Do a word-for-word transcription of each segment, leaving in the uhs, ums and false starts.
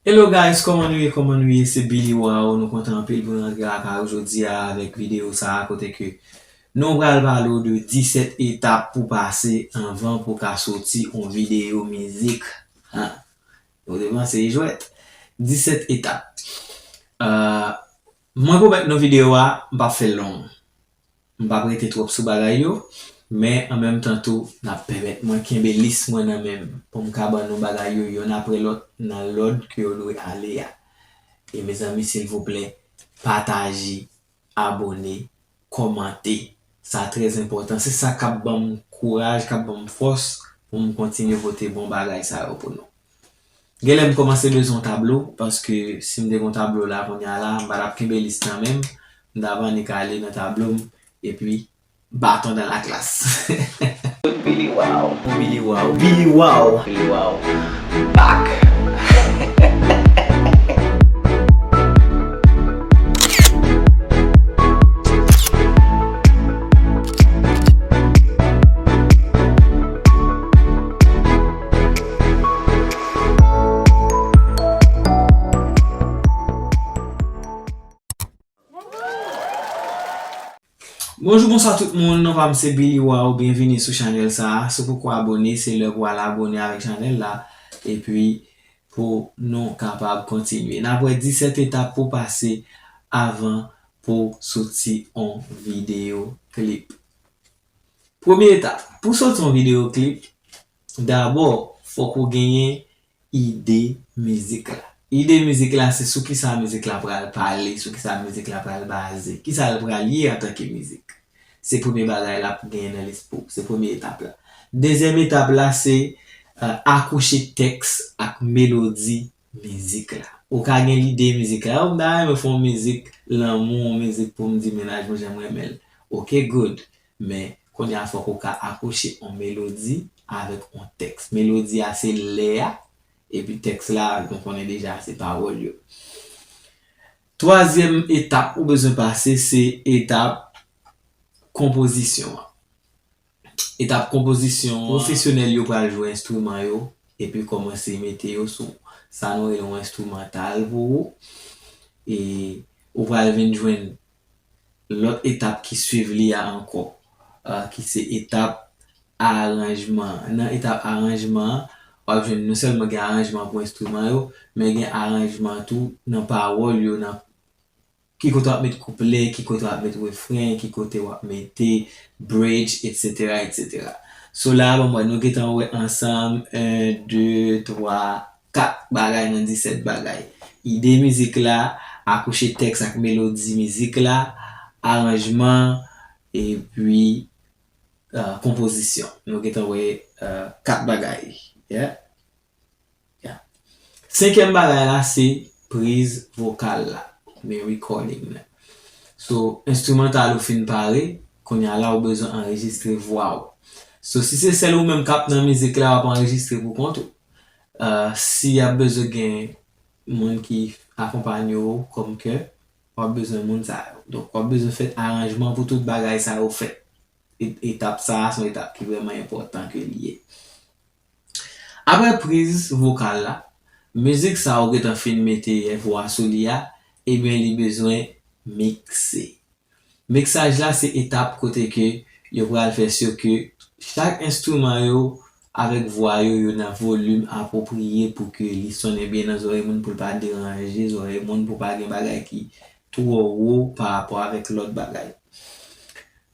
Hello guys, kòman nou ye? Kòman nou ye? Se Billy Wow, nou kontan anpil pou nou rantre lakay ou jodi a avèk videyo sa a kote ke nou pral pale w de disèt etap pou pase anvan pou ka soti on videyo mizik. Ha, nou te panse e jwèt. Disèt etap. Euh, mwen pwomèt nou videyo a, m p ap fè l long. M p ap rete twòp sou bagay yo, men an menm tan tou, n ap pèmèt mwen kenbe lis mwen nan men m pou m ka ban nou bagay yo yonn apre lòt nan lòd ke yo dwe ale a. E mezanmi, silvouplè, pataje, abòne, kòmante. Sa trè enpòtan. Se sa k ap ban m kouraj, k ap ban m fòs pou m kontinye pote bon bagay sa yo pou nou. Genlè m kòmanse bezwen yon tablo, paske si m te gen yon tablo la kounye a la, m pa t ap kenbe lis nan men m, m t ap annik ale nan tablo m, epi baton dans la classe. Billy Wow. Billy Wow. Billy Wow. Billy Wow. Back. Bonjou, bonswa tout moun, non pa m se Billy Wow, byenvini sou chanèl sa a. Si w poko abòne, se lè pou w al abòne avèk chanèl la, epi pou nou kapab kontinye. N ap wè disèt etap pou pase avan pou soti on videyo klip. Premye etap, pou soti on videyo klip, dabò, fòk ou genyen ide mizik la. Ide mizik la se sou kisa mizik la pral pale, sou kisa mizik la pral baze, kisa l pral ye antanke mizik. Se premye bagay la pou genyen nan lespri w. Se premye etap la. Dezyèm etap la se, euh, akouche tèks ak melodi mizik la. Ou ka gen lide mizik la. Ou, m ta renmen fè yon mizik lanmou, yon mizik pou m di mennaj mwen jan m renmen l. Ok, good. Men, kounye a fòk ou ka akouche yon melodi avèk yon tèks. Melodi a se lè a, epi tèks la, nou konnen deja, se pawòl yo. Twazyèm etap ou bezwen pase, se etap konpozisyon an. Etap konpozisyon an, pwofesyonèl yo pral jwe enstriman yo, epi kòmanse mete yo sou sa nou rele yon enstrimantal pou ou. E ou pral vin jwenn lòt etap ki swiv li a ankò, ah, ki se etap aranjman. Nan etap aranjman an, w ap jwenn non sèlman gen aranjman pou enstriman yo, men gen aranjman tou nan pawòl yo, nan ki kote w ap met kouplè, ki kote w ap met refren, ki kote w ap mete bridge, etsetera, etsetera. So la, bon, mwen, nou gentan wè ansanm, en, de, twa, kat bagay nan disèt bagay. Ide mizik la, akouche tèks ak melodi mizik la, aranjman, epi, euh, konpozisyon. Nou gentan wè, euh, kat bagay. Yeah. Yeah. Senkyèm bagay la, se priz vokal la, oubyen recording la. So, enstrimantal ou fin pare, kounye a la ou bezwen anrejistre vwa w. So, si se sèl ou menm k ap nan mizik la, w ap anrejistre pou kont ou. Euh, si y ap bezwen gen moun ki akonpanye w kòm kè, w ap bezwen moun sa yo. Donk, w ap bezwen fè aranjman pou tout bagay sa yo fèt. E-, etap sa a se yon etap ki vrèman enpòtan ke li ye. Apre priz vokal la, mizik sa ou gentan fin mete vwa sou li a, ebyen li bezwen mikse. Miksaj la se etap kote ke yo pral fè si ke chak enstriman yo avèk vwa yo, yo nan volim apwopriye pou ke li sonnen byen nan zòrèy moun, pou l pa deranje zòrèy moun, pou pa gen bagay ki twò wo pa rapò avèk lòt bagay.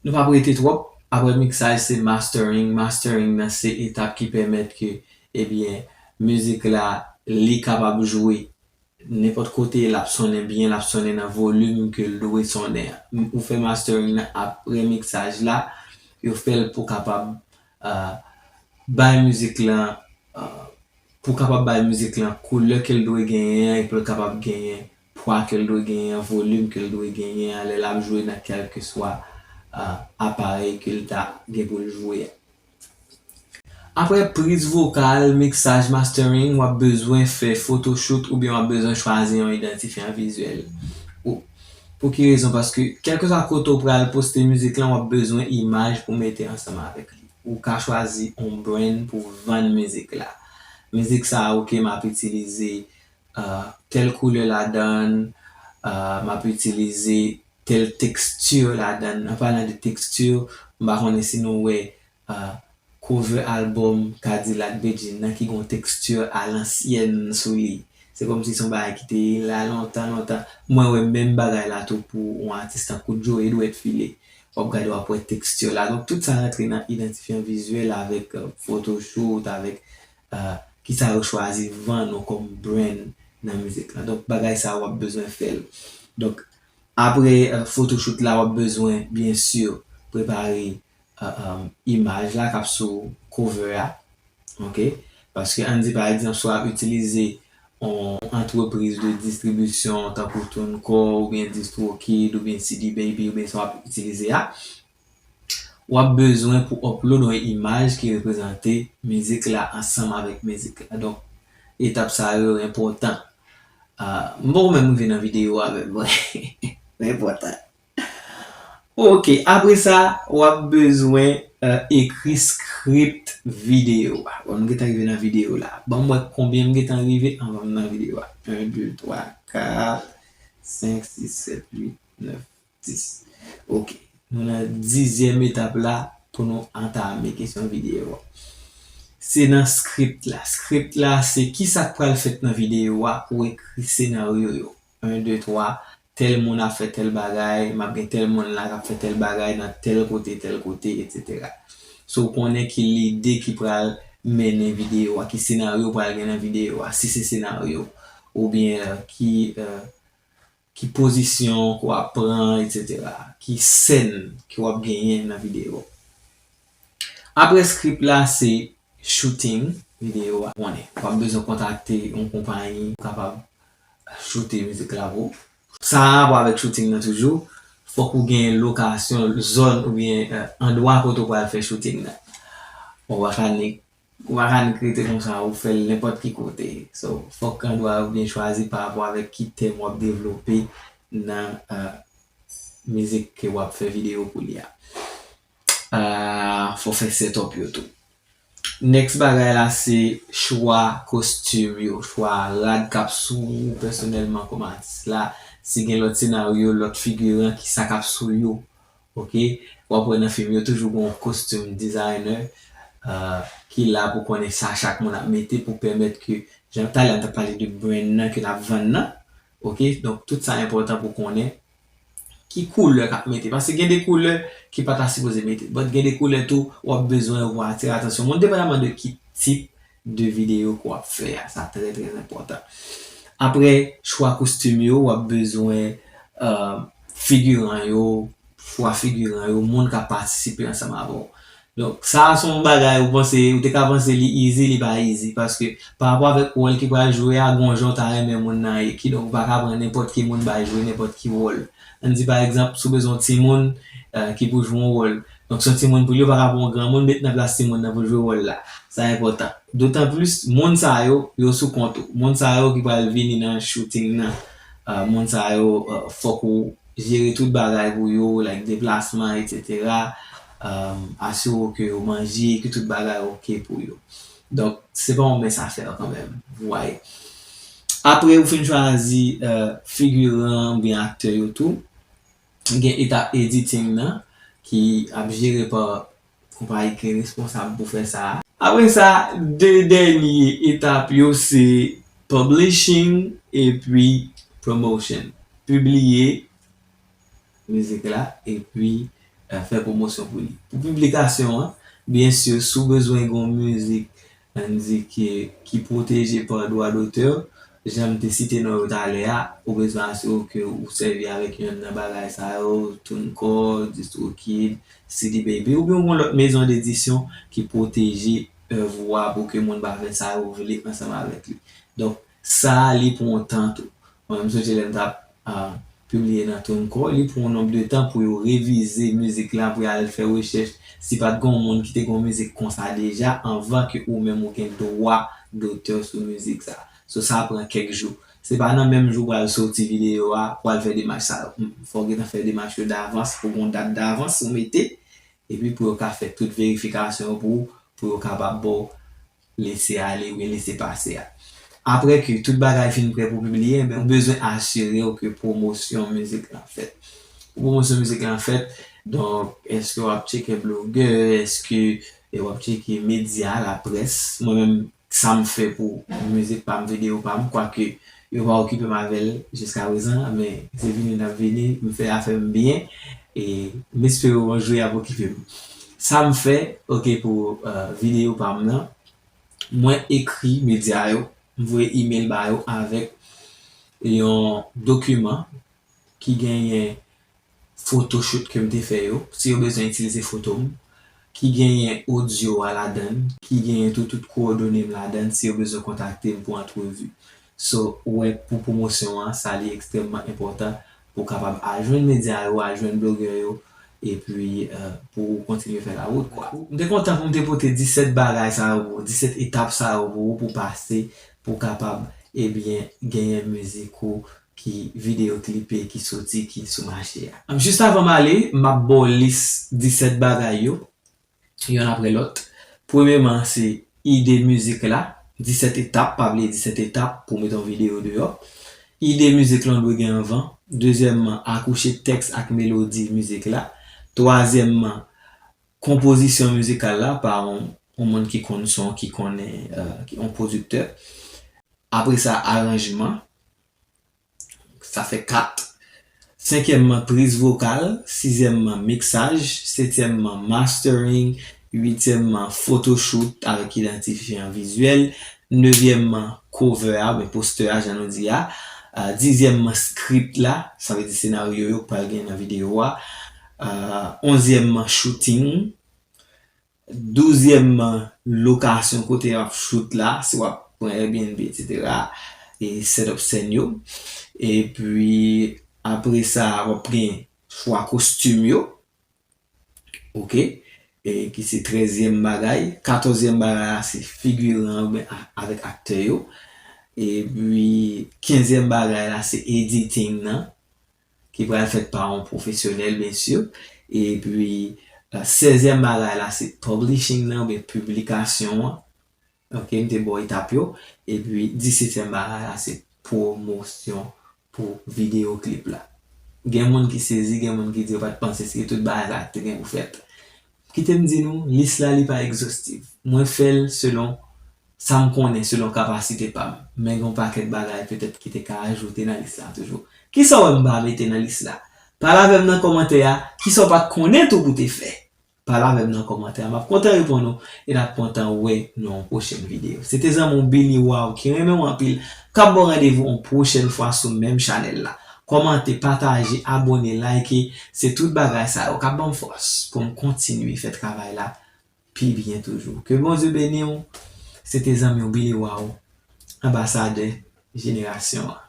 Nou p ap rete twòp. Apre miksaj, se mastering. Mastering nan se etap ki pèmèt ke, ebyen, mizik la, li kapab jwe nenpòt kote, l ap sonnen byen, l ap sonnen nan volim ke l dwe sonnen an. Ou fè mastering nan apre miksaj la, yo fè l pou kapab, ah, bay mizik lan, ah, pou kapab bay mizik lan koulè ke l dwe genyen an, e pou l kapab genyen pwa ke l dwe genyen an, volim ke l dwe genyen an, lè l ap jwe nan kèlkeswa, ah, aparèy ke l ta gen pou l jwe a. Apre priz vokal, miksaj, mastering, w ap bezwen fè photoshoot oubyen w ap bezwen chwazi yon idantifyan vizyèl. Ou, pou ki rezon? Paske kèlkeswa kote w pral poste mizik lan, w ap bezwen imaj pou mete ansanm avèk li. Ou ka chwazi yon brand pou vann mizik la. Mizik sa a, ok, m ap itilize tèl koulè ladan l, m ap itilize tèl teksti ladan l. An palan de teksti, m pa konnen si nou wè cover album Kadilak Bedjine nan ki gen yon teksti alansyèn sou li. Se kòmsi se yon bagay ki te la lontan, lontan. Mwen wè menm bagay la tou pou yon atis tankou Joe Edward File. W ap gade, w ap wè teksti la. Donk, tout sa rantre nan idantifyan vizyèl avèk photoshoot, avèk kisa yo chwazi vann ou kòm brand nan mizik la. Donk, bagay sa w ap bezwen fè l. Donk, apre photoshoot la, w ap bezwen, byen si, prepare imaj la k ap sou cover a. Ok? Paske ann di pa egzanp, si w ap itilize yon antrepriz de distribisyon tankou TuneCore oubyen DistroKid oubyen CD Baby oubyen sa w ap itilize a, w ap bezwen pou upload yon imaj ki reprezante mizik la ansanm avèk mizik la. Donk, etap sa yo enpòtan. M poko menm rive nan videyo a menm. Li enpòtan. Ok, apre sa, w ap bezwen ekri script videyo a. Bon, m gentan rive nan videyo la. Ban m wè konbyen m gentan rive anvan m nan videyo a. En, de, twa, kat, senk, sis, sèt, uit, nèf, dis. Ok, nou nan dizyèm etap la pou nou antame kesyon videyo a. Se nan script la. Script la, se kisa k pral fèt nan videyo a, ou ekri senaryo yo. En, de, twa, tèl moun ap fè tèl bagay, m ap gen tèl moun la k ap fè tèl bagay nan tèl kote, tèl kote, etsetera. So, w konnen ki lide ki pral mennen videyo a, ki senaryo pral gen nan videyo a, si se senaryo, oubyen ki, ki pozisyon ke w ap pran, etsetera, ki sèn ke w ap genyen nan videyo. Apre script la, se shooting videyo a. Konnen, w ap bezwen kontakte yon konpayi pou kapab shoote mizik la pou ou. Sa an rapò avèk shooting nan toujou, fòk ou gen lokasyon, zòn oubyen andwa kote w pral fè shooting nan. Ou pa ka nik, ou pa ka nik rete konsa, ou fè l nenpòt ki kote. So, fòk andwa yo byen chwazi pa rapò avèk ki tèm w ap devlope nan mizik ke w ap fè videyo pou li a. Fò w fè setup yo tou. Next bagay la se chwa kostim yo, chwa rad k ap sou ou pèsonèlman kòm atis la. Si gen lòt senaryo, lòt figiran, kisa k ap sou yo. Ok? W ap wè nan fim yo toujou gen yon costume designer ki la pou konnen sa chak moun ap mete pou pèmèt ke, jan talè a m t ap pale de brand nan ke n ap vann nan. Ok? Donk, tout sa enpòtan pou konnen ki koulè k ap mete. Paske gen de koulè ki pa ta sipoze mete. But gen de koulè tou w ap bezwen pou atire atansyon moun, depandaman de ki tip de videyo ke w ap fè a. Sa trè, trè enpòtan. Apre chwa kostim yo, w ap bezwen figiran yo, chwa figiran yo, moun k ap patisipe ansanm avè w. Donk, sa a se yon bagay ou panse, ou te ka panse li easy, li pa easy. Paske, pa rapò avèk wòl ki pral jwe a, gen yon jan w ta renmen moun nan ye. Kidonk, ou pa ka pran nenpòt ki moun bay jwe nenpòt ki wòl. Ann di, pa egzanp, si w bezwen yon timoun ki pou jwe yon wòl. Donk, si yon timoun pou li, ou pa ka pran yon granmoun, met nan plas timoun nan pou l jwe wòl la. Sa enpòtan. Dotanplis, moun sa yo, yo sou kont ou. Moun sa yo ki pral vini nan shooting nan, moun sa yo, fòk ou jere tout bagay pou yo, like deplasman, etsetera. Asire w ke yo manje, ke tout bagay ok pou yo. Donk, se pa yon mens a fè kanmenm, vous voyez. Apre ou fin chwazi figiran oubyen aktè yo tou, gen etap editing nan ki ap jere pa konpayi ki responsab pou fè sa a. Apre sa, de dènye etap yo se publishing epi promotion. Pibliye mizik la epi fè pwomosyon pou li. Pou piblikasyon an, byen si, si w bezwen gen yon mizik, ann di ki, ki pwoteje pa dwa dotè, jan m te site non yo talè a, ou bezwen asire w ke ou sèvi avèk yonn nan bagay sa yo, TuneCore, DistroKid, CD Baby, oubyen yon lòt mezon dedisyon ki pwoteje èv ou a pou ke moun pa fè sa yo vle ansanm avèk li. Donk, sa a, li pran yon tan tou. Mwen, m sonje lè m t ap pibliye nan TuneCore, li pran yon nonb de tan pou yo revize mizik la, pou y al fè rechèch. Si pa t gen yon moun ki te gen yon mizik konsa deja, anvan ke ou menm ou gen dwa dotè sou mizik sa. So, sa pran kèk jou. Se pa nan menm jou w pral soti videyo a, w al fè demach sa yo. Fò w gentan fè demach yo davans, pou gen yon dat davans ou mete, epi pou yo ka fè tout verifikasyon yo pou ou, pou yo kapab ba w lese ale oubyen lese pase a. Apre ke tout bagay fin prè pou pibliye, men ou bezwen asire w ke pwomosyon mizik lan fèt. Pou pwomosyon mizik lan fèt, donk, èske w ap tcheke blogè, èske e w ap tcheke medya, laprès? Mwen menm, sa m fè pou mizik pa m, videyo pa m, kwake yo pa okipe m avè l jiska prezan, men se vini n ap vini, m fè afè m byen, e m espere yon jou y ap okipe m. Sa m fè, oke, pou, euh, videyo pa m nan, mwen ekri medya yo, m voye email ba yo avèk yon dokiman ki genyen photoshoot ke m te fè yo, si yo bezwen itilize foto m, ki genyen odyo a ladan l, ki genyen tou tout kowòdone m ladan l, si yo bezwen kontakte m pou antrevi. So, ou wè, pou pwomosyon an, sa li ekstrèmman enpòtan pou w kapab al jwenn medya yo, al jwenn blogè yo, epi, euh, pou w kontinye fè lawout, kwa. M te kontan pou m te pote disèt bagay sa yo pou ou, disèt etap sa yo pou ou, pou w pase, pou w kapab, ebyen, genyen mizik ou ki videyo klipe, ki soti, ki sou mache a. Jis avan m ale, m ap ba w lis disèt bagay yo, yonn apre lòt. Premyeman, se ide mizik la, disèt etap, pa bliye disèt etap pou w mete yon videyo deyò. Ide mizik lan dwe gen anvan. Dezyèmman, akouche tèks ak melodi mizik la. Twazyèmman, konpozisyon mizikal la pa yon, yon moun ki konn son, ki konnen, euh, ki, yon pwodiktè. Apre sa, aranjman. Sa fè kat. Senkyèmman, priz vokal. Sizyèmman, miksaj. Setyèmman, mastering. Uityèmman, photoshoot avèk idantifyan vizyèl. Nevyèmman, cover a, oubyen postè a, jan nou di a. Ah, dizyèmman, script la, sa vle di senaryo yo k pral gen nan videyo a. Ah, onzyèmman, shooting. Douzyèmman, lokasyon kote y ap shoot la, si w ap pran Airbnb, etsetera, e set up sèn yo. Epi, apre sa, w ap gen chwa kostim yo. Oke? E ki se trèzyèm bagay. Katòzyèm bagay la, se figiran oubyen a-, avèk aktè yo. Epi, kenzyèm bagay la, se editing nan, ki pral fèt pa yon pwofesyonèl, byen si. Epi, euh, sèzyèm bagay la, se publishing nan, oubyen piblikasyon an. Oke, m te ba w etap yo. Epi, disetyèm bagay la, se pwomosyon pou videyo klip la. Gen moun ki sezi, gen moun ki di yo pa t panse se tout bagay la te gen pou fèt. Kite m di nou, lis la li pa egzostiv. Mwen fè l selon sa m konnen, selon kapasite pa m. Men gen yon pakèt bagay petèt ki te ka ajoute nan lis la toujou. Kisa w wè m pa mete nan lis la? Pale avè m nan kòmantè a, kisa w pa t konnen tou pou te fè? Pale avè m nan kòmantè a. M ap kontan reponn ou e n ap kontan wè nan yon pwochèn videyo. Se te zanmi w Billy Wow ki renmen w anpil, k ap ba w randevou yon pwochèn fwa sou menm chanèl la. Kòmante, pataje, abòne, like, se tout bagay sa yo k ap ban m fòs pou m kontinye fè travay la pi byen toujou. Ke Bondye beni w. Se te zanmi w Billy Wow, anbasadè jenerasyon an.